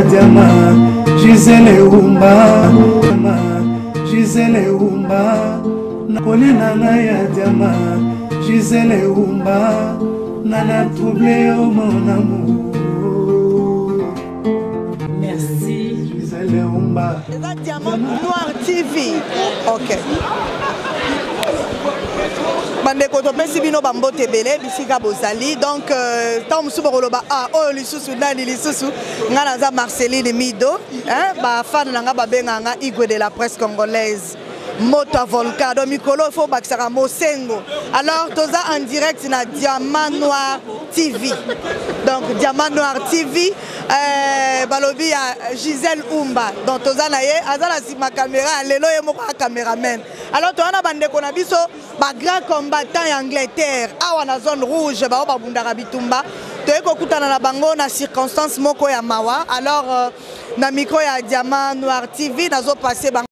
Diama, Gisèle Umba, Gisèle Umba, Kole na ngai ya diama, Gisèle Umba, nana trouble yo mon amour. Merci. Gisèle Umba. Eza Diamant Noir TV. Ok. bandeko topesi bino bambote ebele bisika bozali donc ntango euh, mosusu bokoloba ah oyo lisusu nani lisusu ngai naza marceline mido bafane na ngai babengaka nga igwe de la presse congolaise moto ya volcan donc mikolo il faut obakisaka mosengo alors toza en direct na diamant noir tv donc diamant noir tv euh, balobi ya gisèle umba donc toza na ye aza na nsima caméra lelo ye moko ya cameraman alors toza na bandeko na biso bagrand combattant ya angleterre awa na zone rouge bao babundaka bitumba toye kokutana na bango na circonstance moko ya mawa alors euh, na micro ya diamant noir tv nazopasse bango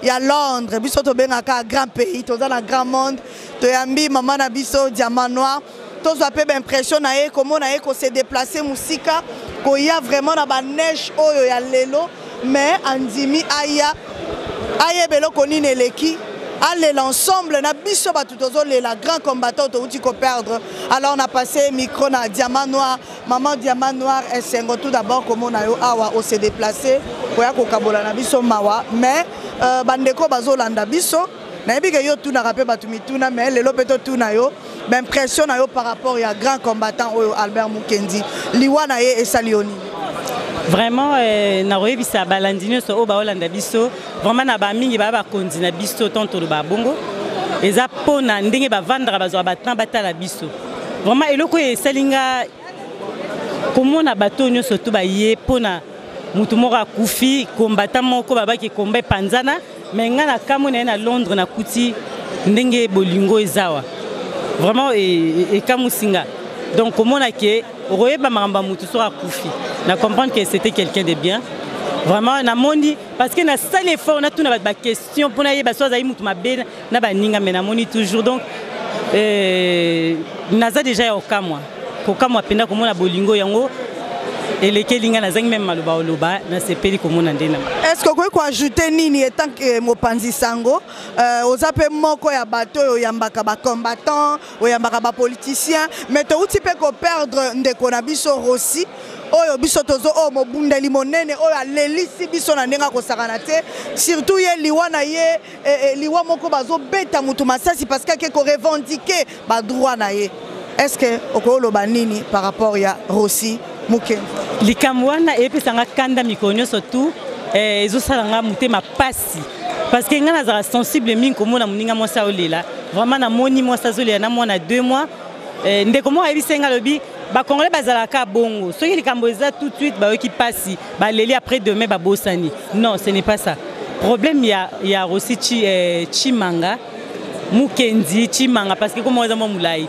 ya londres biso tobengaka grand pays toza na grand monde toyambi mama na biso diamant noir tozwa mpe baimpression na ye komona ye kose déplace mosika koya vraiment na baneige oyo ya lelo mais andimi aya ayeba eloko nini eleki alela ensemble na biso bato tozolela grand combattant touti koperdre. Alors na passe micro na diamant noir. Maman diamant noir, esengo tout d'abord komona yo awa ose déplace koya kokabola na biso mawa, mais euh, bandeko bazolanda biso nayebi ke yo otunaka mpe bato mituna, mais lelo mpe totuna yo baimpression na yo par rapport ya grand combattant oyo Albert Mukendi, liwa na ye esali yo nini? Vraiment euh, nakoyebisa balandi nyonso oyo baolanda biso vraiment na bamingi baya bakonzi na biso tant toloba bongo eza mpo na ndenge bavandaka bazwaka batemp batala biso. Vraiment eloko oyo esali nga komona bato nyonso to baye mpo na motu moko akufi, kombata moko babaki komba epanzana, me nga na kamwe na ye na Londres nakuti ndenge bolingo ezawa vraiment ekamwisi nga. Donc komona ke okoyeba makambo ya motu soki akufi, na comprendre que c'était quelqu'un de bien vraiment. Namoni parce que nasali effort natuna bato baquestion mpo nayeba so azali motu mabe na baninga, me namoni toujours. Donc euh, naza déjà ya kokamwa, kokamwa mpenza komona bolingo yango elekeli nga, nazangi meme maloba oloba, nasepeli komona nde na Est ce que okoki koajoute nini etant que mopanzi sango? euh, oza mpe moko ya bato oyo oyambaka bacombattant, oyambaka bapoliticien, mais touti mpe koperdre ndeko na biso Rossi oyo biso tozo oyo mobundeli monene oyo alelisi biso na ndenge akosakana te, surtout ye liwa na ye eh, eh, liwa moko bazobeta motu masasi parce que ake korevendique badroit na ye. Est ce que okoloba nini par rapport ya Rossi Mukendi? Likambo wana eyepesanga kanda mikolo nyonso tu, ezosala nga motema pasi parce que ngai nazala sensible mingi komona moninga mwasi aolela. Vraiment namoni mwasi azolela na mwana 2 mois. Ndeko moko ayebisi ngai, alobi bakongolais bazalaka bongo, soki likambo eza tout de suite bayoki mpasi, baleli, après demain babosani. Non, ce n'est pas ça problème ya Rossi Chimanga Mukendi Chimanga, parce que komoko eza mwa molai.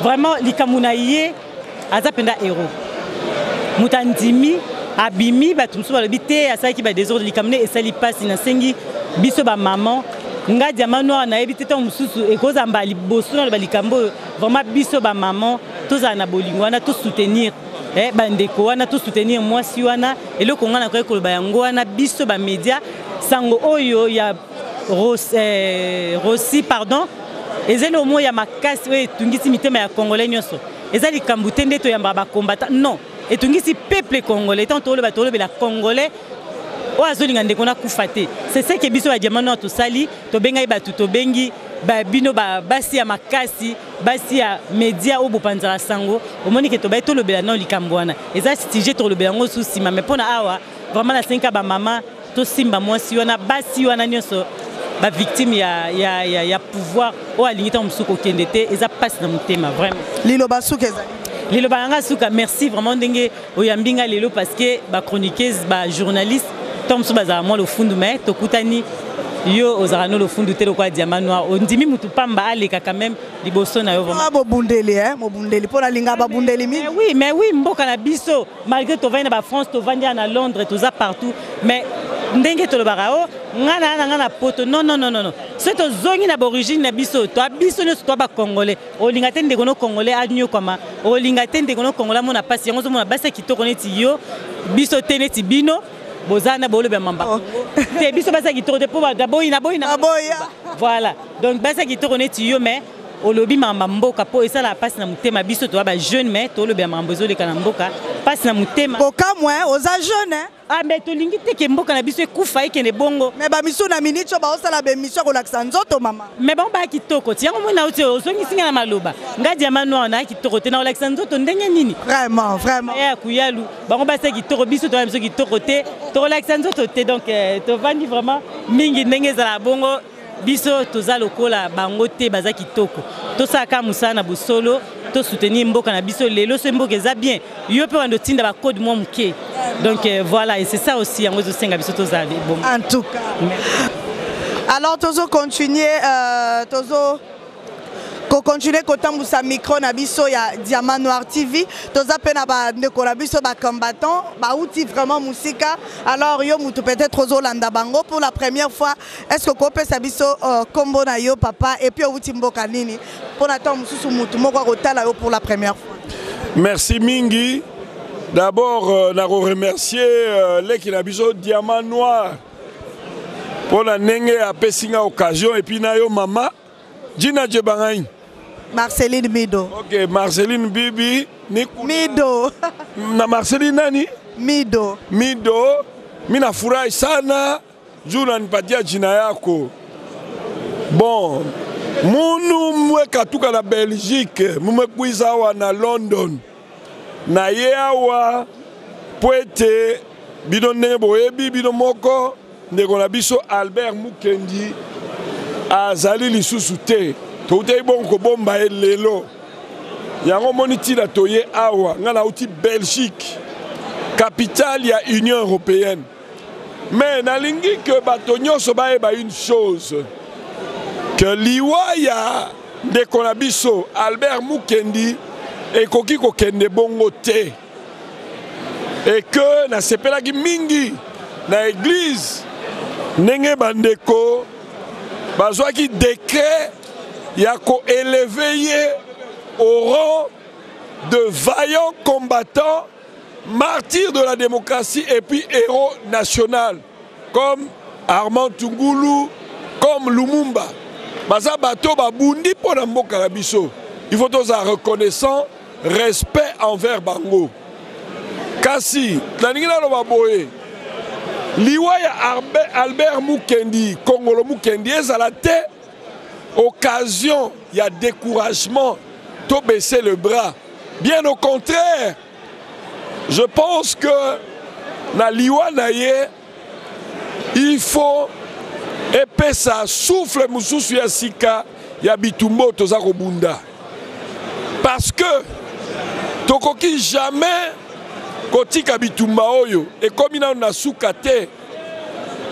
Vraiment likambo na ye aza mpenza héros, moto andimi abimi, bato mosusu balobi te asalaki badésordre. Likambo nde esali mpasi. Nasengi biso bamama, nga diamant noir nayebi te ntango mosusu ekozamba liboso naloba likambo oyo, vraiment biso bamama tozala na bolingo wana, tosoutenir eh, bandeko wana, tosoutenir mwasi wana. Eloko ngai nakoki koloba yango wana. Biso bamédia, sango oyo ya Rossi, pardon, ezali omo ya makasi oyo etungisi mitema ya congolais nyonso. Eza likambo te nde toyambaka bacombattant, non, etungisi peuple congolais. Tant toloba, tolobela congolais oyo azolinga ndeko nakufa te. C'est ce que biso badiamant noir tosali, tobengai bato, tobengi bino basi ya makasi, basi ya média oyo bopanzaka sango. Omoni ke tobai tolobela nao likambo wana, eza sujet tolobela yango su nsima, mais mpona awa vraiment nasengi bamama tosimba mwasi wana, basi wana nyonso bavictime ya pouvoir oyo alingi ntango mosusu kokende te. Eza mpasi na motema vraiment. Liloba suka ezali? Liloba na nga suka, merci vraiment ndenge oyambi nga lelo, parce que bachroniqueuse, bajournaliste ntango mosusu bazala mwa lofundu, mais tokutani, yo ozalaka no lofundu te lokola diamant noir, ondimi mutu pamba aleka quand même liboso na yo. Vraiment bobundeli, eh? Mobundeli mpo nalinga babundeli mingi. Oui, mais oui, mboka na biso, malgré tovandi na bafrance, tovandi na Londres, toza partout, mais Ndenge tolobaka o nga na na nga na poto, non, non, non, non. Soki tozongi na baorigine na biso, toa biso nyonso toa bacongolais. Olinga te ndeko no congolais anyokwama, olinga te ndeko no congolais amona mpasi. Yango ozomona basi ya kitoko neti yo, biso te neti bino boza na bolobela mamba oh. te. Biso basi ya kitoko te, mpo naboyi naboyi na voilà. Donc basi ya kitoko neti yo, mais olobi makambo mboka mpo esalaka mpasi na motema. Biso toza bajeune, mais tolobela makambo ezoleka na mboka, mpasi na motema. Kokamwe, oza jeune. Ah, mais tolingi te ke mboka na biso ekufa, ekende bongo. Mais bamisu na miniti oyo baosala baémission kolakisa nzoto, mama. Mais bango baya kitoko ti yango mona oti ozongisi nga na maloba. Nga Diamant Noir naya kitoko te, nakolakisa nzoto ndenge nini? Vraiment, vraiment. Ya kuyalu bango basi kitoko, biso toya biso kitoko te, tokolakisa nzoto te. Donc tovandi vraiment mingi ndenge ezala bongo. Biso toza lokola bango te, baza kitoko. Tosalaka mosala na bosolo, tosoutenir mboka na biso. Lelo so mboka eza bien, yo mpe wanda otinda bacode mwa moke. Donc voilà, et c'est ça aussi yango ezosenga biso tozala bon. En tout cas, alors tozo continuer, tozo kocontinue kotambusa micro na biso ya Diamant Noir TV. Toza mpe na bandeko na biso bacombattant bauti vraiment mosika. Alors yo mutu peut-être ozolanda bango pour la première fois, est ce que okopesa biso nkombo na yo, papa, et puis outi mboka nini, mpona ntango mosusu mutu moko akotala yo pour la première fois? Merci mingi. D'abord nakoremercier leki na biso Diamant Noir mpo na ndenge apesi nga occasion, et puis na yo mama Gina Djebangai. Marceline Mido. Ok, Marceline Bibi. Ni Mido. Na Marceline nani? Mido. Mido. Mi nafurahi sana juu unanipatia jina yako. Bon, munu mwekatuka na Belgique, mumekwiza awa na London. Na ye awa po ete bino ndenge boyebi bino moko, ndeko na biso Albert Mukendi azali lisusu te. Toutaki bongo kobomba ye lelo. Yango omoni ntina toye awa. Ngai nauti Belgique, capitale ya Union européenne. Mais nalingi ke bato nyonso bayeba une chose, ke liwa ya ndeko na biso Albert Mukendi ekoki kokende bongo te. Et que nasepelaki mingi na église ndenge bandeko bazwaki décret ya koélever ye au rang de vaillant combattant, martyr de la démocratie et puis héros national, comme Armand Tungulu, comme Lumumba. Baza bato babundi mpo na mboka na biso. Il faut tozala reconnaissant, respect envers bango. Kasi nalingi naloba boye, liwa ya Albert Mukendi, Kongolo Mukendi, ezala te occasion ya découragement to baisser le bras. Bien au contraire, je pense que na liwa na ye, il faut epesa souffle mosusu ya sika ya bitumba oyo toza kobunda, parce que tokoki jamais kotika bitumba oyo ekomi nano na suka te.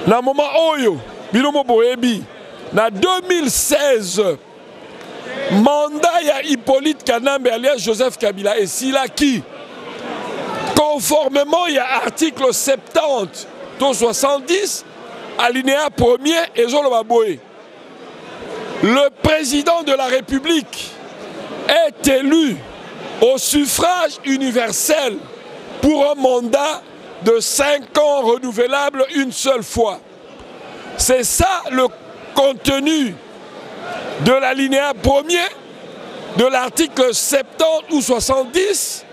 Na moment oyo, bino mo boyebi, na 2016 mandat ya Hippolyte Kanambe alias Joseph Kabila esilaki, conformément ya article 70 to 70 alinéa premier. Ezoloba boye: le président de la République est élu au suffrage universel pour un mandat de 5 ans renouvelable une seule fois. C'est ça le contenu de l'alinéa premier de l'article 70 ou 70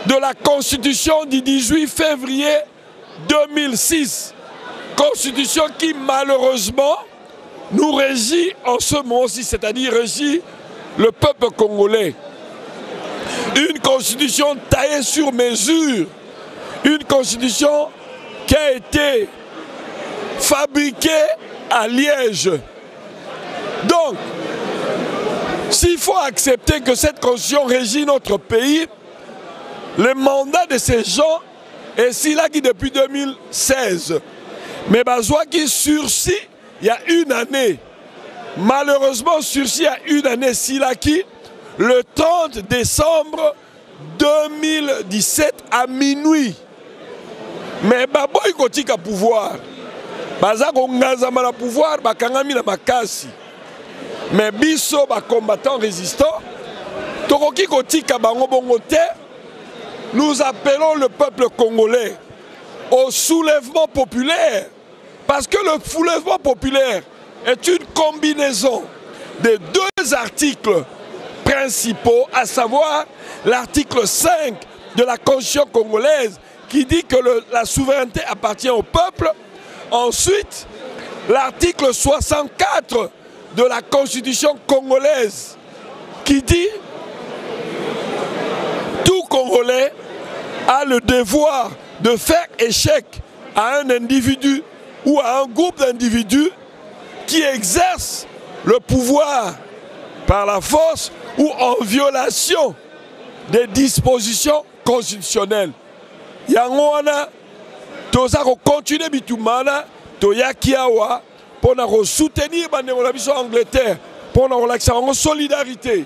de la Constitution du 18 février 2006. Constitution qui malheureusement nous régit en ce moment-ci, c'est-à-dire régit le peuple congolais. Une constitution taillée sur mesure, une constitution qui a été fabriquée à Liège. Donc, s'il faut accepter que cette constitution régit notre pays, le mandat de ces gens est si là qui depuis 2016. Mais bazwaki sursis il y a une année. Malheureusement, sursis il y a une année, Silaki, le 30 décembre 2017 à minuit. Mais baboyi kotika pouvoir. Baza kongazama na pouvoir, bakangami na makasi. Mais biso ba combattants résistants, tokoki kotika bango bongo te. Nous appelons le peuple congolais au soulèvement populaire, parce que le soulèvement populaire est une combinaison de deux articles principaux, à savoir l'article 5 de la Constitution congolaise qui dit que la souveraineté appartient au peuple. Ensuite, l'article 64 de la Constitution congolaise qui dit tout Congolais a le devoir de faire échec à un individu ou à un groupe d'individus qui exerce le pouvoir par la force ou en violation des dispositions constitutionnelles. Yango wana toza kocontinue bitumba wana, toyaki awa mpo na kosoutenir bandeko na biso Angleterre, mpo na kolakisa bango solidarité.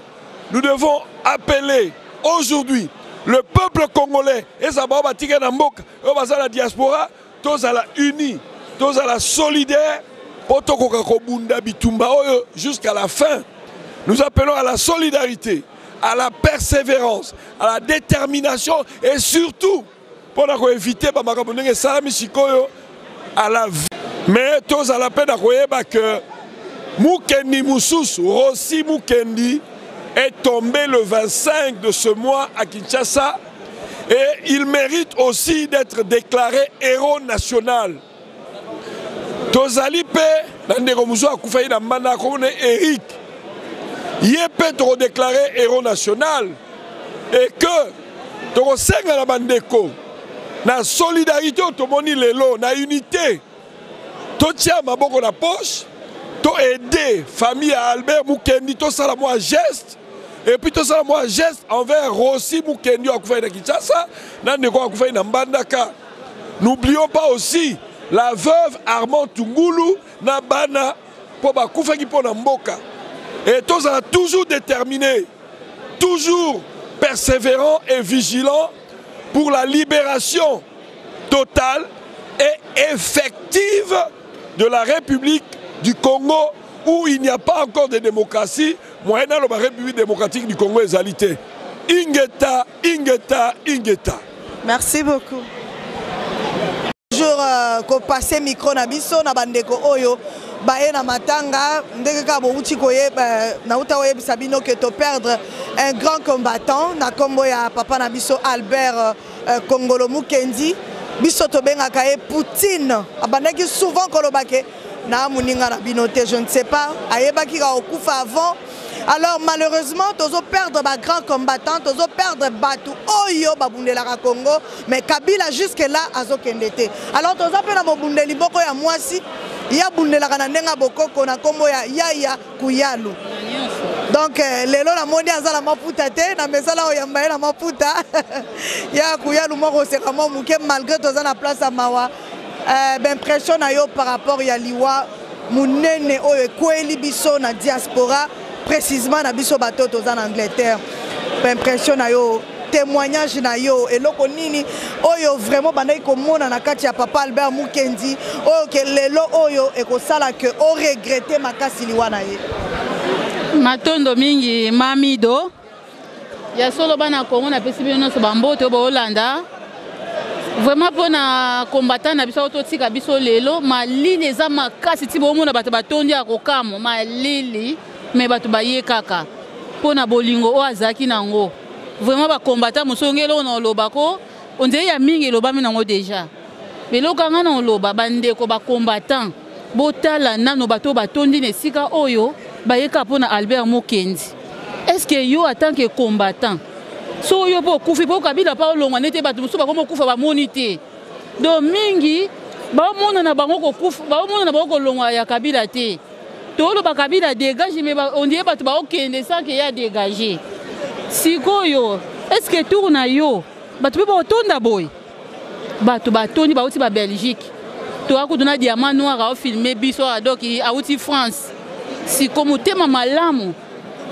Nous devons appeler aujourd'hui le peuple congolais, eza bao batika na mboka oyo baza na diaspora, tozala unis, tozala solidaire mpo tokoka kobunda bitumba oyo jusqu'à la fin. Nous appelons à la solidarité, à la persévérance, à la détermination et surtout mpo na koevite bamakambo ndenge esalami sikoyo à la vie. Mais tozala mpe na koyeba que Mukendi mosusu, Rossi Mukendi, est tombé le 25 de ce mois à Kinshasa et il mérite aussi d'être déclaré héros national. Tozali mpe na ndeko mosusu akufaki na mbanda, akomona Eric, ye mpe tokodéclare héros national et que tokosenga na bandeko na solidarité oyo tomoni lelo na unité, totia maboko na poche, to aider famille ya Albert Mukendi, tosala mwa geste et puis tosala mwa geste envers Rossi Mukendi oyo akufaki na Kinshasa na ndeko oyo akufaki na Mbandaka. N'oublions pas aussi la veuve Armand Tungulu na bana mpo bakufaki mpo na mboka. Et tozala toujours déterminé, toujours persévérant et vigilant pour la libération totale et effective de la République du Congo, où il n'y a pas encore de démocratie. Moyennant la République démocratique du Congo ezali te. Ingeta, ingeta, ingeta. Merci beaucoup. Toujours kopasser micro na biso na bandeko oyo baye na matanga, ndenge kaka bowuti koyeba, nauta koyebisa bino ke to perdre un grand combattant na kombo ya papa na biso Albert Kongolo Mukendi. Biso tobengaka ye Poutine. Abandaki souvent koloba ke na moninga na bino te, je ne sais pas, ayebaki kaka kokufa avant. Alors malheureusement tozo perdre ba grands combattants, tozo perdre batu oyo babundelaka Congo, mais Kabila jusque là azokende te. Alors toza pe na mobundeli moko ya mwasi, ya bundelaka na ndenge ya bokoko na kombo ya Yaya Kuyalu. Donc lelo namoni aza na maputa te, na mesala oyo yamba ye na maputa. Ya Kuyalu moko oseka mwa moke malgré toza na place ya mawa. Ba impression na yo par rapport ya liwa monene oyo ekweli biso na diaspora, précisément na biso bato toza na Angleterre, ba impression na yo, témoignage na yo, eloko nini oyo vraiment bandaki komona na kati ya papa Albert Mukendi oyo ke lelo oyo ekosala ke oregrete makasi liwa na ye? Matondo mingi, mamido ya solo. Bana Kongo, napesi bino nyonso bambote oyo boolanda. Vraiment, mpona combattant na biso oyo totika biso lelo, malili eza makasi ti boomona bato batondi ya kokamwa malili, me bato baye kaka mpona bolingo oyo azalaki nango. Vraiment, bacombattant mosusu nge eloko na oloba ko ondire ya mingi elobami nango déjà. Eloko anga na oloba, bandeko bacombattant, botala nano bato oyo batondi na esika oyo bayeka mpona Albert Mokendi. Est ce que yo, en tant que combattant, so oyo mpo okufi mpo Kabila mpa olongwa nete bato mosusu bakoma okufa bamoni te, donc mingi baomona na bango kokufa, baomona na bango kolongwa ya Kabila te. Toloba Kabila dégage, mais on dirait bato baokende sans ke ya dégage. Sikoyo est ce que tour na yo bato mpe baotonda boye? Bato batondi, bauti babelgique, toya kutu na Diamant Noir aofilme biso awa, donc awuti France. Siko motema malamu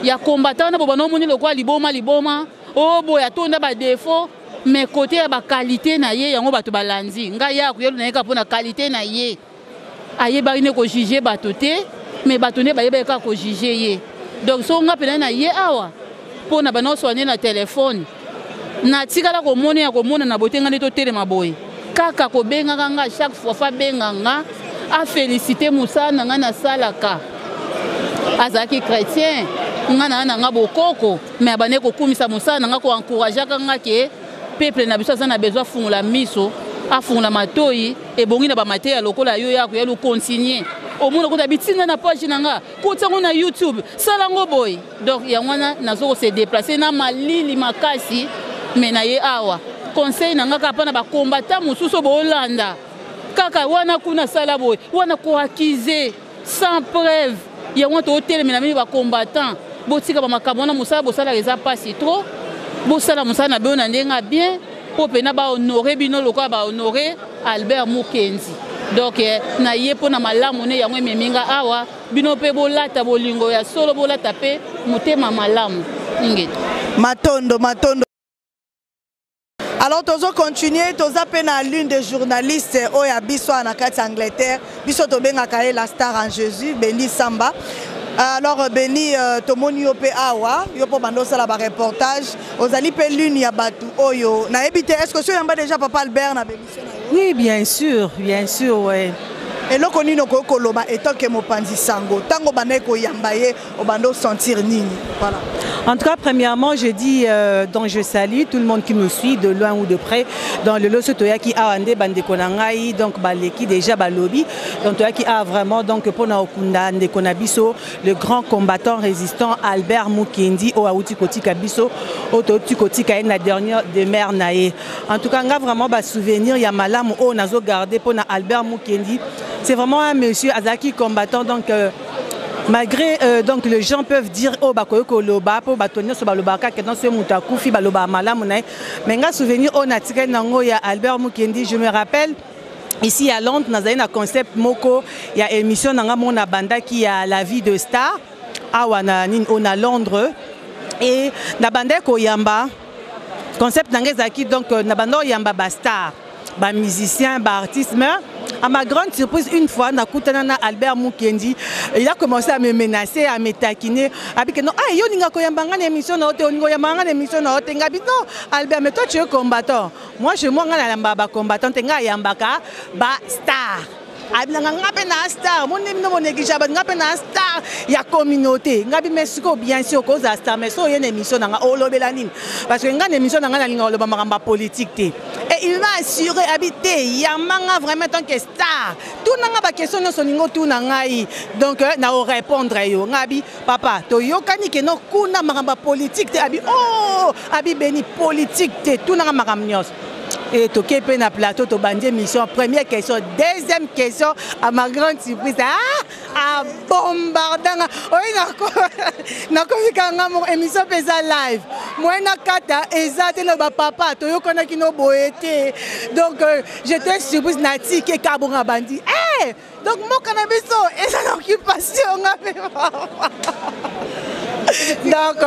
ya combattant wana, bo bana omoni lokola liboma liboma oyo boye atonda badéfauts, mais côté ya baqualité na ye, yango bato balandi. Ngai ya koyelu na ye kaka mpona qualité na ye. Ayebaki nde kojuge bato te, mais bato nde bayebaki kaka kojuge ye. Donc soki nga mpena na ye awa mpo na bana oswane na telefone, natikala komona ya komona na bote nga nde totelema boye kaka kobengaka nga chaque fois fa benga nga afélicité mosala na nga nasalaka. Azalaki chrétien, nga na nga bokoko, mais abandaki kokumisa mosala na nga, koencourageaka nga ke peuple na biso aza na besoin afungola miso, afungola matoi, ebongi na bamateya lokola yo ya koya continuer. Omona kota bitinda na page na nga, kota yango na YouTube, sala yango boye. Donc yango wana nazo ko se déplacer na malili makasi, mais na ye awa conseil na nga kaka mpona bacombattant mosusu boolanda kaka wana kuna sala boye wana koakize sans preuve. Yango wana totelemela mingi bacombattant, botika bamakambo wana, mosala bosalaka eza mpasi trop, bosala mosala na bino na ndenge ya bien mpo mpena bahonore bino lokola bahonore Albert Mukendi. Donc na ye mpo na malamu ne yango ememi nga awa. Bino mpe bolata bolingo ya solo, bolata mpe motema malamu. Ingeta. Matondo, matondo. Alors tozo continuer, toza pe na l'une des journalistes oyo ya biso na kati Angleterre, biso tobengaka ye la star en Jésus, Beni Samba. Alors Beni, tomoni yo pe awa, yo po bando sala ba reportage, ozali pe l'une ya batu oyo. Nayebi te, est-ce que so yamba déjà papa Albert na bémission na yo? Oui, bien sûr, bien sûr, ouais. Eloko nini okoki koloba étant que mopanzi sango, tango bandaki koyamba ye, obando sentir nini? Voilà. En tout cas, premièrement, je dis donc je salue tout le monde qui nous suit de loin ou de près. Dans le loso toyaki awa nde bandeko na ngai, donc baleki déjà balobi. Donc toyaki a vraiment donc pona okunda ndeko na biso, le grand combattant résistant Albert Mukendi o auti kotika biso, o to kotika ye na dernière demeure na ye. En tout cas, nga vraiment ba souvenir ya malamu o nazo garder pona Albert Mukendi. C'est vraiment un monsieur azaki combattant, donc malgré donc les gens peuvent dire oh bakoyo koloba po bato nyonso balobaka ke dans ce moto akufi baloba malamu na ye, mais nga souvenir oyo natikali nango ya Albert Mukendi, je me rappelle ici à Londres nazali na concept moko ya émission nanga mona bandaki ya la vie de star awa na nini o na Londres, et na bandaki koyamba concept nanga ezalaki donc na banda oyamba ba star, ba musicien, ba artiste, mais à ma grande surprise, une fois, nakutana na Albert Mukendi, il a commencé à me menacer, à me taquiner. Abi que non, ah yo ninga koyamba nga na émission na ote, oninga koyamba nga na émission na ote, ngabi non, Albert, mais toi tu es combattant. Moi je moi nga na yamba ba combattant, te nga yambaka ba star. Abi nga nga pe na star, mon nemi no mon négligea ba nga pe na star ya communauté. Ngabi mais siko bien sûr koza star, mais so yene émission na nga olobela nini? Parce que nga na émission na nga na linga oloba makambo politique te. Et il m'a assuré habité yamanga vraiment tant que star. Tout nanga ba question nyonso ningo tout na ngai. Donc na répondre yo. Ngabi papa to yokani ke no kuna makambo politique te abi oh abi beni politique te tout nanga makambo nyonso. Et toke pe na plateau to bandi émission, première question, deuxième question, à ma grande surprise, ah, a bombardanga. Oyi na ko fika nga mo émission pesa live. Moi na kata eza te no ba papa to yokona ki no boete. Donc j'étais surprise na tike kabonga bandi. Eh donc mboka na biso eza na occupation nga pe papa. Donc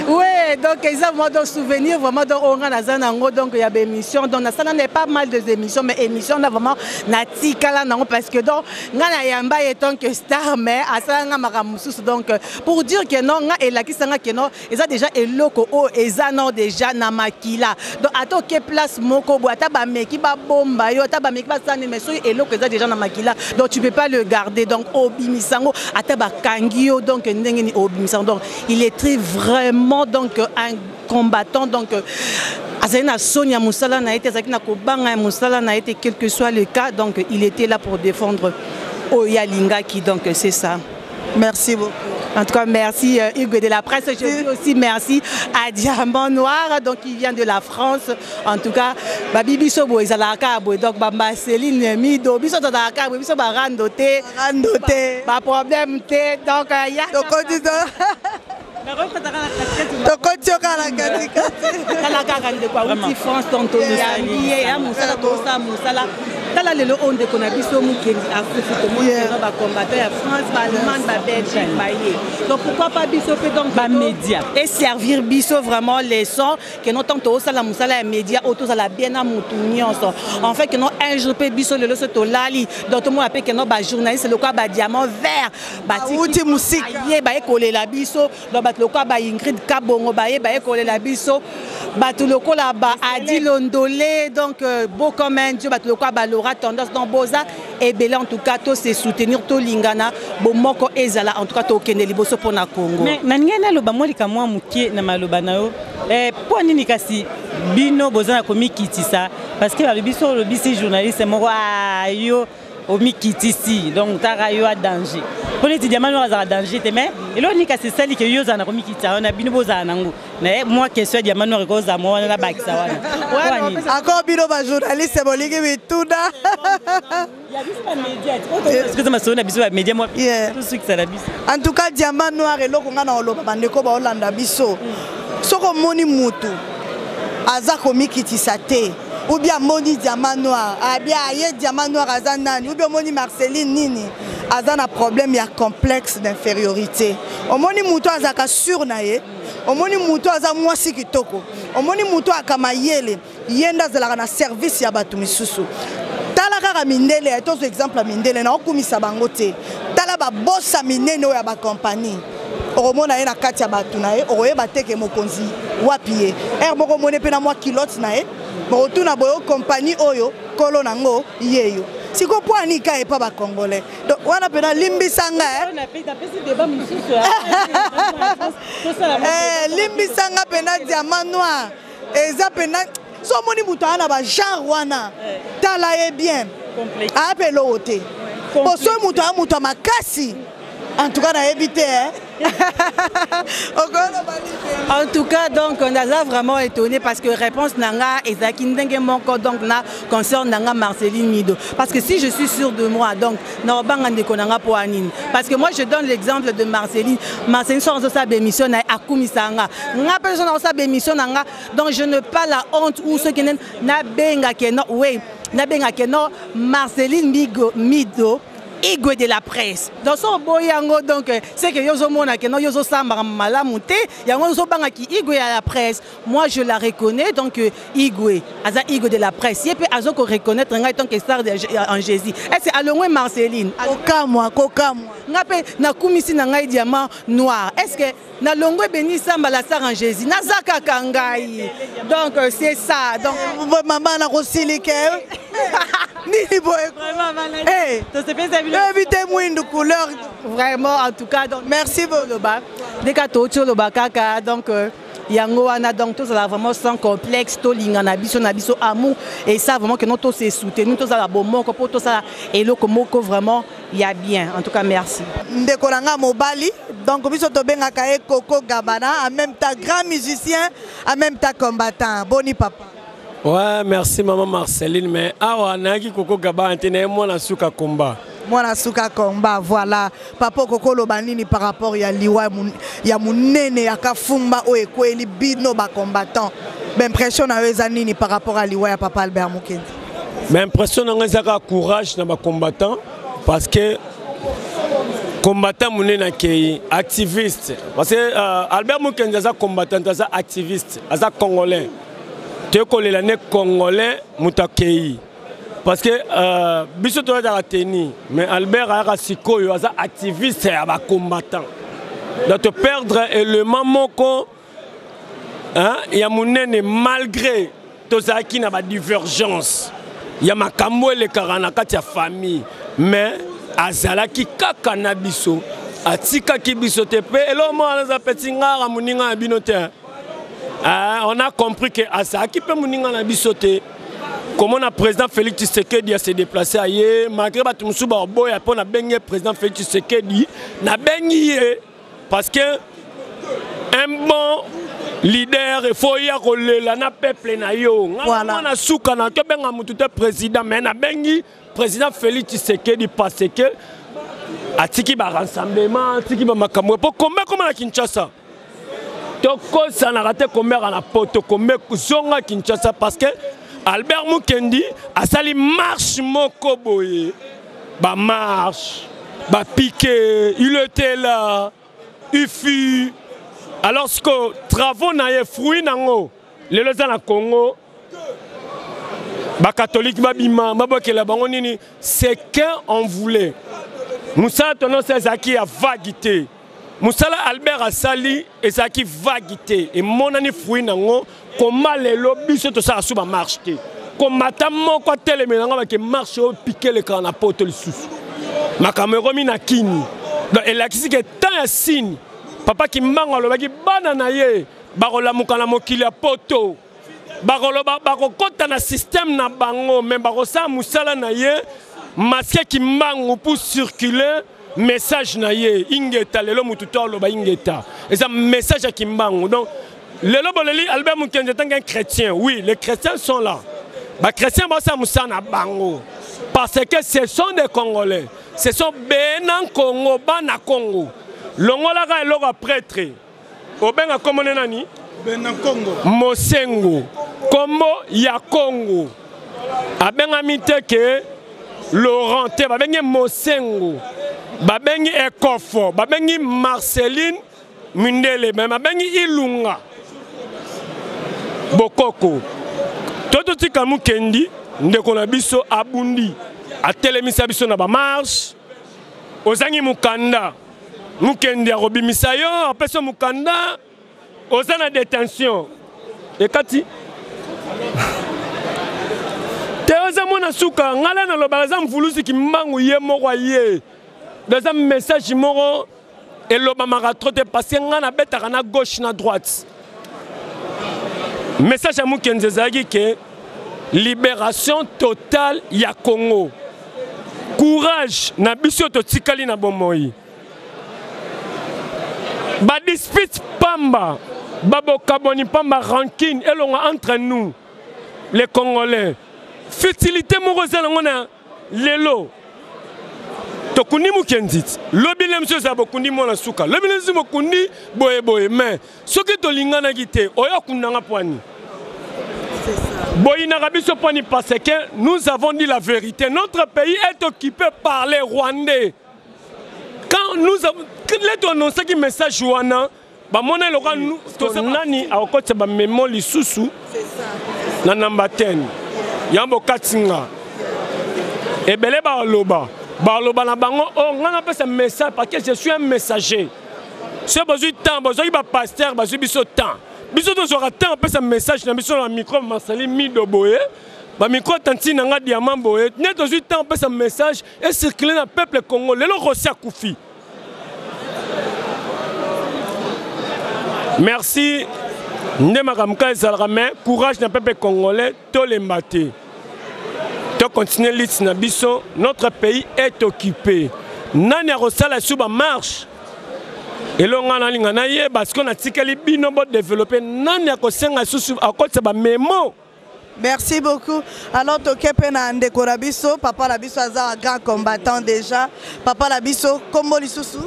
ouais, donc ils ont vraiment donc souvenir vraiment donc on a nango, donc il y a des émissions, donc ça n'a pas mal de émissions, mais émissions là vraiment na tikala nango parce que donc nga na yamba étant que star mais à ça nga makamususu, donc pour dire que non nga elakisa nga que non eza déjà eloko o eza non déjà na makila, donc ata oke place moko bo ata ba meki ba bomba yo ata ba meki ba sani, mais soki eloko eza déjà na makila, donc tu peux pas le garder, donc obimisango ata ba kangi yo, donc ndenge ni obimisango, donc il est très vraiment donc un combattant, donc azali na soni ya mosala na ye te, azalaki na kobanga ya mosala na ye te, quel que soit le cas, donc il était là pour défendre oyo alingaki, donc c'est ça. Merci beaucoup. En tout cas, merci Hugues de la presse. Je dis aussi merci à Diamant Noir, donc qui vient de la France. En tout cas, babi biso bo ezalaka bo, donc ba Marceline Mido, biso tozalaka bo, biso ba rando te, rando te, ba problème te, donc ya. Tokoti oka na katikati. Tala kaka ndeko awuti France, donc toyambi ye ya mosala, tosala mosala. Tala lelo oyo ndeko na biso Mukendi akufi, tomoni yeah. Bacombattant ya France, baallemagne, babelgique baye, donc pourquoi pas biso mpe? Donc bamédia et servir biso vraiment leçon ke no ntango tozosala mosala ya média oyo, tozala bien na motu nyonso. En fait, ke no un jour mpe biso lelo so tolali, donc tomona mpe ke no bajournaliste lokola badiamant vert bauti mosika ye baye kolela biso. Donc bato lokola ba Ingrid Kabongo baye, baye kolela biso, bato lokola ba Adi Londole, donc beau comme un dieu, bato lokola ba Laura Tendance, donc boza ebele. En tout cas, to se soutenir, tolingana, bomoko ezala. En tout cas, tokende liboso mpona Congo. Mais na ngai naloba mwa likambo mwa moke na maloba na yo. Mpo nini kasi bino boza na komikitisa? Parce que balobi so olobisi journaliste moko yo omikitisi, donc taka yo a danger, mpo neti diamant noir azalaka danger te. Mais eloko nini kasi esali ke yo ozala na komikitisa wana, bino bozala nango na mwa question ya diamant noir ekozala mwa wana, nabakisa wana? Encore bino bajournaliste bolingi mituna. Masolo na biso bamédia mwa tosukisa na biso. En tout cas, diamant noir, eloko nga na oloba, bandeko baolanda biso, soki omoni mutu aza komikitisa te, ou bien amoni diamant noir abia aye, diamant noir aza nani, ou bien omoni Marceline nini, aza na problème ya complexe d'infériorité. Omoni mutu azalaka sur na ye, omoni mutu aza mwasi kitoko, omoni mutu akama yele, ye nde azalaka na service ya bato misusu. Tala kaka mindele, tozwa exemple ya mindele, na okumisa bango te. Tala babosa minene oyo ya bakompagnie, okomona ye na kati ya bato na ye, okoyeba te ke mokonzi wapi ye. Ere moko omoni mpe na mwa kilote na ye, bokotuna boye kompagnie oyo kolo nango yeyo sikoyo mpo anika epa bacongolais. Donc wana mpena limbisanga, limbisanga mpena, diamant noir eza mpena so omoni moto aya na bagenre wana, tala ye bien, aya mpe eloko te. Po soki moto aya moto ya makasi, en tout cas nayebi te. En tout cas, donc naza vraiment étonné parce que réponse na nga ezalaki ndenge moko donc na concerne na nga Marceline Mido, parce que si je suis sûr de moi, donc naobanga ndeko na nga mpo anini? Parce que moi, je donne l'exemple de Marceline. Marceline, so azosala bémission na ye, akumisa nga. Nga mpe so naosala bémission na nga, donc je ne pas la honte ou soki nabengake no, oui, nabengake no Marceline Migo, Mido, Igwe de la presse. Donc so oboyi yango, donc c'est que yo ozomona ke no yo ozosambaka malamu te, yango ozobangaki Igwe ya la presse. Moi, je la reconnais, donc Igwe aza Igwe de la presse, ye mpe azo koreconnaître ngai tant que star en Jésus. Est ce alongwe Marceline? Kokamwa, kokamwa. Nga mpe nakumisi na ngai diamant noir. Est ce que nalongwe Beni Samba, la star en Jésus? Naza kaka ngai. Donc c'est ça. Donc mama, nakosilike nini boye? Oyebi te mwindu couleur. Vraiment, en tout cas, donc merci. Loba ndeka touti oloba kaka, donc yango wana. Donc tozala vraiment sans complexe, tolinga na biso na biso, amour et ça vraiment que non, tose soutenir, tozala bomoko mpo tosala eloko moko vraiment ya bien. En tout cas, merci. Ndeko na nga mobali, donc biso tobengaka ye Koko Gabana, en même temps grand musicien, en même temps combattant. Boni papa? Ouais, merci maman Marceline, mais awa nayaki Koko Gabana te, naye mwana suka komba. Mwana suka komba, voilà. Papa, okokoloba nini par rapport ya liwa ya monene ya Kafumba oyo ekweli bino bacombattant? Baimpression na yo eza nini par rapport ya liwa ya papa Albert Mukendi? Mais impression na ngai eza kaka courage na bacombattant, parce que combattant monene akei, activiste, parce que Albert Mukendi aza combattant, aza activiste, aza congolais. Toyekolela ne congolais moto akei, parce que biso toyataka teni, mais Albert ayaka sikoyo, aza activiste ya bacombattant. Donc toperdre élément moko, hein, ya monene, malgré tozalaki na badivergence ya makambo elekaka na kati ya famille, mais azalaki kaka na biso, atikaki biso te. Mpe eloko moko wana, aza peti ngara moninga na bino te. Ah, on a compris que azalaki mpe moninga na biso te. Komona président Félix Tshisekedi ase déplacé aye, malgré bato mosusu baoboya mpo nabengi ye président Félix Tshisekedi, nabengi ye parce que un bon leader, il faut ya kolela na peuple na yo. Nga na suka na tobenga motu te président, mais nabengi président Félix Tshisekedi parce que atiki barassemblement, atiki bamakambo mpo kombe koma na Kinshasa. Tokosanaka te, komeka na poto, kombe zonga Kinshasa, parce que Albert Mukendi asali marche moko boye, ba marche, ba piquet, il était là, il fut. Alors que travaux na ye fruit nango lelo eza na Congo, bakatolike babima babwakela bango nini, c'est qu'un en voulait. Mosala tonosa ezalaki ya vague te. Mosala Albert asali ezalaki vague te, emonani fruit nango. Koma lelo biso tosala su bamarche te, komata moko atelemela yango bake marche oyo pike elekaka na poto lisusu, makambo ekomi na kini. Donc elakisi ke temps ya signe papa Kimbangu alobaki bana na ye bakolamuka na mokili ya poto, bakoloba bakokɔta na système na bango, mais bakosala mosala na ye masque Kimbangu pour circuler message na ye. Ingeta lelo mutu to aloba ingeta eza message ya Kimbangu. Donc lelo boleli Albert Mukendi en tant qu'un chrétien, oui, les chrétiens sont là, ba chrétiens basala mosala na bango parce que ce sont des Congolais, ce sont bena Congo, bana Congo. Longolaka eloko ya prêtre obenga kombo ne nani? Bena Congo. Mosengo, kombo ya Congo. Abengami te ke Laurent te, babengi Mosengo, babengi Ekofo, babengi Marceline Mindele, me babengi Ilunga Bokoko. To totika Mukendi ndeko na biso abundi, atelemisa biso na bamarche. Ozangi mokanda, Mukendi akobimisa yo, apesi yo mokanda, oza na détention ekati te, oza mwana suka. Ngai la nalobaka eza mvulusi Kimbangu ye moko aye, eza message moko elobamaka trop te parce que ngai nabetaka na gauche na droite. Message ya Mukendi ezalaki ke libération totale ya Congo. Courage na biso totikali na bomoi, badispute pamba, babokaboni pamba, rancune elonga entre nous les Congolais, futilité moko eza nango na lelo. Tokundi Mukendi ti lobi le mosusu ezala bokundi mwana suka, lobi le mosusu bokundi boyeboye. Mais soki tolinganaki te, oyo akundanga pwani boyinaka biso pwani? Parce que nous avons dit la vérité, notre pays est occupé par les Rwandais. Quand nous avons le toannonsaki message wana, bamona eloka nani akokotisa bamemo lisusu na namba 10 yango bokati nga ebele baloba baloba na bango. O nga napesa message parce que je suis un messager. Soki bozwi temps, bozwaki bapaster, bazwi biso temps, biso tozwaka temps opesa message na biso na micro Masali Mido boye, bamicro tanti na nga diamant boye, nde tozwi temps opesa message ecircule na peuple Congo. Lelo Rosi akufi. Merci nde makambo kaka ezalaka, mais courage na peuple congolais, tolemba te, tocontinue lutte na biso. Notre pays est occupé, nani akosala su bamarche? Elonga nalinga nayeba sikoyo, natikeli bino bodevelope. Nani akosenga susu akotisa bamemo? Merci beaucoup. Alors, toke pe na ndeko na biso, papa na biso aza grand combattant déjà. Papa na biso, kombo lisusu?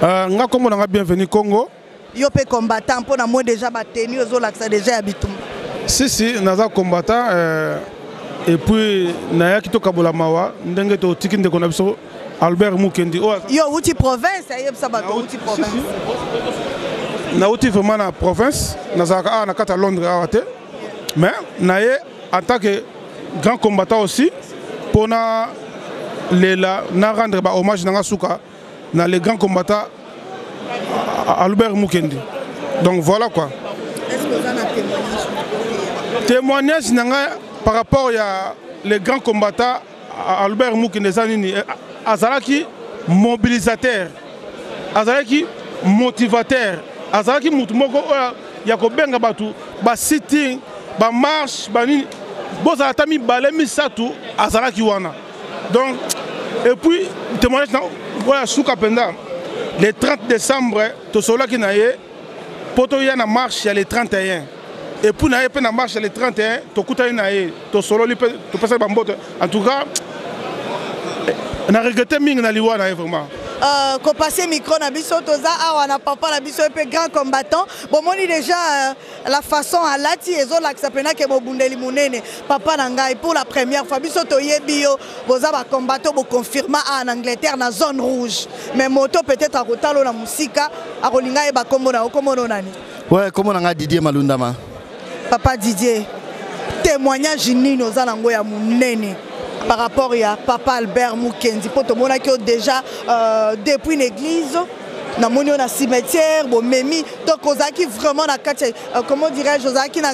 Nga kombo na nga Bienvenu Congo. Yo pe combattant mpo na moi déjà ba tenue ozolakisa déjà ya bitumba. Si si, naza combattant et puis nayaki tokabola mawa ndenge totiki ndeko na biso Albert Mukendi. Oyo yo outi province, ayebisa bato outi province. Si, si. Nauti vraiment na province, nazalaka awa na kati ya Londres awa te. Mais na ye en tant que grand combattant aussi mpona lela na rendre ba hommage na nga suka na le grand combattant Albert Mukendi. Donc voilà quoi. Est-ce que vous avez un témoignage? Témoignage na nga par rapport ya le grand combattant Albert Mukendi eza nini? Azalaki mobilisateur, azalaki motivateur, azalaki mutu moko oyo ya kobenga bato ba sitting, ba marche, ba nini, bozala ata mibale misato, azalaki wana. Donc et puis témoignage na oyo ya suka mpenza, le 30 décembre tosololaki na ye mpo toya na marche ya le 31, et puis na ye mpe na marche ya le 31 tokutani na ye, tosololi mpe topesaki bambote. En tout cas na regrette mingi na liwa na ye vraiment. euh, kopase micro na biso. Toza awa na papa na biso mpe grand combattant. Bomoni déjà euh, la façon alati, ezolakisa mpena ke mobundeli monene. Papa na ngai, pour la première fois biso toyebi yo, boza bacombattant, boconfirma awa na Angleterre, na zone rouge. Mais moto peut-être akotala na mosika, akolinga yeba nkombo na yo. Nkombo no nani? Ouais, kombo na ngai Didier Malundama. Papa Didier, témoignage nini oza nango ya monene par rapport ya papa Albert Mukendi? Mpo tomonaki yo déjà depuis une église, namoni yo na cimetière, bomemi. Donc ozalaki vraiment na kati, comment dirais-je, ozalaki na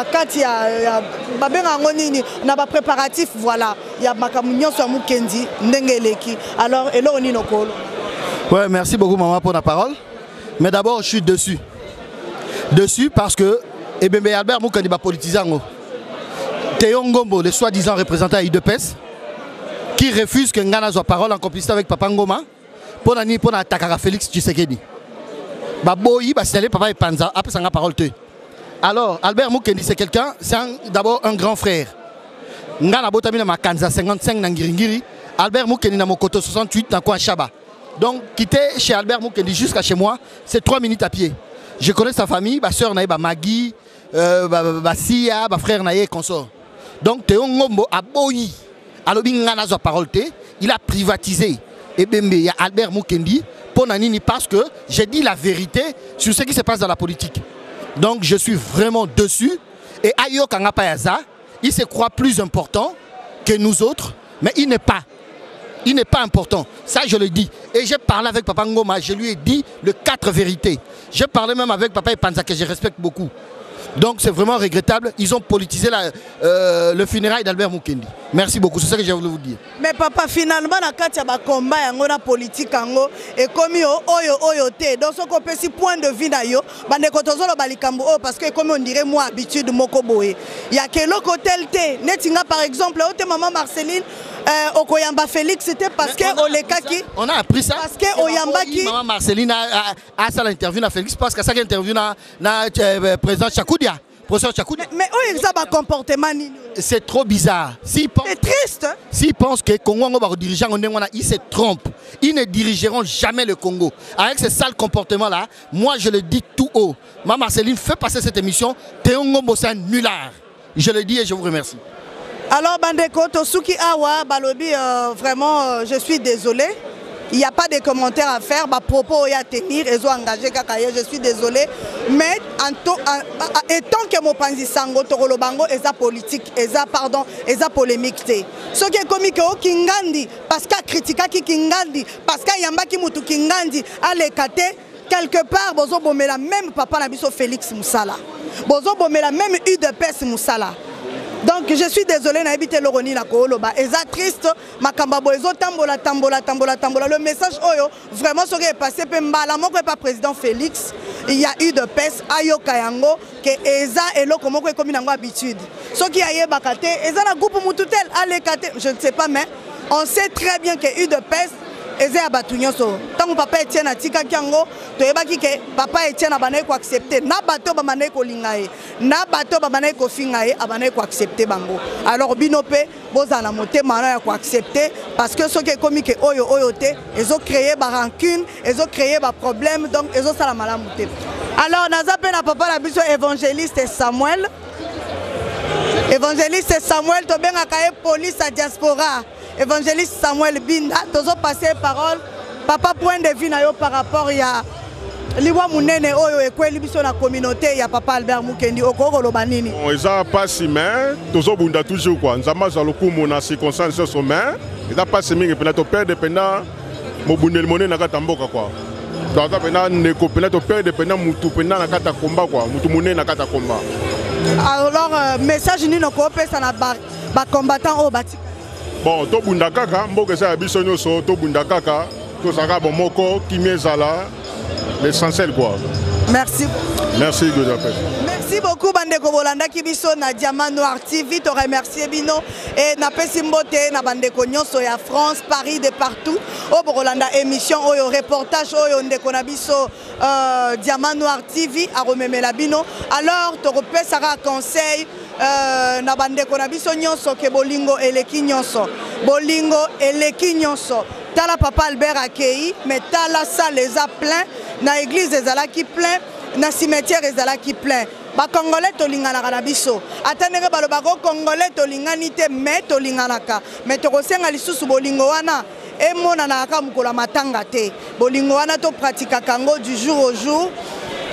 kati ya, babenga yango nini, na bapréparatif, voilà, ya makambo nyonso ya Mukendi ndenge eleki. Alors eloko nini okolo? Ouais, merci beaucoup maman pour la parole. Mais d'abord, je suis dessus. Dessus parce que ebembe Albert Mukendi bapolitiser yango. Théo Ngombo, le soi-disant représentant UDPS, qui refuse que nga nazwa parole en complicité avec Papa Ngoma, mpo na nini? Mpo na atakaka Félix Tshisekedi. Baboyi, basignale papa Epanza apesanga parole te. Alors Albert Mukendi, c'est quelqu'un, c'est d'abord un grand frère. Nga nabotami na Makanza 55 na Ngiringiri, Albert Mukendi na Mokoto 68 na Kwa Shaba. Donc quitter chez Albert Mukendi jusqu'à chez moi, c'est 3 minutes à pied. Je connais sa famille, ba sœur na ye, ba Magui, ba Sia, ba frère na ye, consort. Donc Théo Ngombo aboyi, alobi nga nazwa parole te. Il a privatisé ebembe ya Albert Mukendi. Mpo na nini? Parce que j'ai dit la vérité sur ce qui se passe dans la politique. Donc je suis vraiment dessus. Et ayokanga pa yaza, il se croit plus important que nous autres, mais il n'est pas important. Ça, je le dis. Et j'ai parlé avec Papa Ngoma, je lui ai dit les quatre vérités. J'ai parlé même avec Papa Epanza, que je respecte beaucoup. Donc c'est vraiment regrettable. Ils ont politisé le funérail d'Albert Mukendi. Merci beaucoup, c'est ça que j'ai voulu vous dire. Mais papa, finalement na kati ya bakomba yango na politique yango, ekomi oyo oyo te. Donc soki opesi point de vue na yo, bandeko, tozoloba likambo oyo parce que ekomi, on dirait moi, habitude moko boye ya keloko tel te. Neti nga par exemple, oyo te, mama Marceline, okoyamba Félix te parce que olekaki. On a appris ça. Parce que oyambaki. Maman Marceline a ça, l'interview na Félix, parce que ça interview na président Chakudia. Professeur Chakudia. Mais oyo eza bacomportement nini? C'est trop bizarre. S'ils pensent, C'est triste. S'ils pensent que Congo va diriger, ils se trompent. Ils ne dirigeront jamais le Congo. Avec ce sale comportement-là, moi je le dis tout haut. Maman Marceline, fait passer cette émission. Théo Ngombo, c'est un nulard. Je le dis et je vous remercie. Alors bandeko, tosuki awa. Balobi, vraiment, je suis désolé. Il n'y a pas de commentaires à faire. Bapropos oyo à tenir, ezo engagé kaka ye. Je suis désolé. Mais en to, en, étant que mopanzi sango, tokoloba ngo eza politique, eza, pardon, eza polémique te. Soki ekomi ke okingandi parce que acritiquaki Kingandi, parce que ayambaki mutu Kingandi, aleka te. Quelque part bozobomela même papa na biso Félix mosala, bozobomela même UDPS mosala. Donc je suis désolé, nayebi te eloko nini nakoloba. Eza triste, makambo boye ezotambola tambola tambola tambola. Le message oyo vraiment, soki epasse mpe mbala moko epa président Félix ya UDPS, ayoka yango ke eza eloko moko ekomi nango habitude. Soki ayebaka te, eza na groupe mutu tel aleka te, je ne sais pas. Mais on sait très bien que UDPS eza ya bato nyonso. Ntango papa Etienne atikaki yango, toyebaki ke papa Etienne abandaki koaccepte na bato oyo babandaki kolinga ye, na bato oyo babandaki kofinga ye, abandaki koaccepte bango. Alors bino mpe bozala na motema wana ya koaccepte, parce que soki ekomi ke oyo oyo te, ezocréer barancune, ezocréer baproblème, donc ezosala malamu te. Alors naza mpe na papa na biso évangéliste Samuel. Évangéliste Samuel, tobengaka ye police ya diaspora. Évangéliste Samuel Binda, tozopase parole. Papa, point de vue na yo par rapport ya liwa monene oyo ekweli biso na communauté ya papa Albert Mukendi, okoki koloba nini? Bon, eza mpasi, mais tozobunda toujours quoi. Nzambe azwa lokumu na circonstance nyonso, mais eza mpasi mingi mpena toperdre mpena mobundeli monene na kati ya mboka quoi. Donc aza mpena ndeko, mpena toperdre mpena mutu mpena na kati ya komba quoi, mutu monene na kati ya komba. Alors message nini okopesa na bacombattant oyo batika? Bon, tobunda kaka, mboka eza ya biso nyonso. Tobunda kaka, tozalaka bomoko, kimia ezala l'essentiel quoi. Merci. Merci, Dieu. Merci beaucoup bandeko bolandaki biso na Diamant Noir TV. Toremercie bino e napesi mbote na bandeko nyonso ya France, Paris, de partout oyo bokolanda émission oyo, reportage oyo ndeko na biso Diamant Noir TV akomemela bino. Alors tokopesaka conseil na bandeko na biso nyonso ke bolingo eleki nyonso, bolingo eleki nyonso. Tala papa Albert akei, mais tala salle eza plein, na église ezalaki plein, na cimetière ezalaki plein. Ba Congolais tolinganaka na biso, ata ndenge balobaka o Congolais tolingani te, mais tolinganaka. Mais tokosenga lisusu bolingo wana emonanaka kaka mokolo ya matanga te. Bolingo wana topratikaka yango du jour au jour.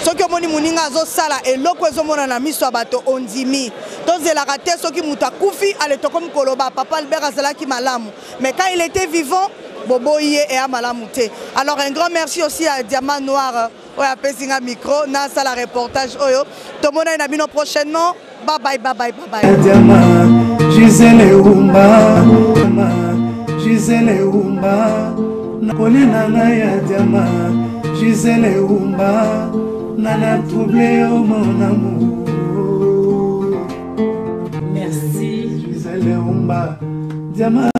Soki omoni moninga azosala eloko ezomonana na miso ya bato, ondimi. Tozelaka te soki moto akufi ale tokomi koloba papa Albert azalaki malamu, mais quand il était vivant boboyi ye eya malamu te. Alors un grand merci aussi à Diamant Noir oyo apesi nga micro nasala reportage oyo. Tomonani na bino prochainement. Bye bye, bye bye, bye bye. Diamant, Gisèle Umba, Gisèle Umba, Nakolia na ngai ya diamant, Gisèle Umba, nana trouble yo mon amour. Merci. Gisèle Umba, diamant.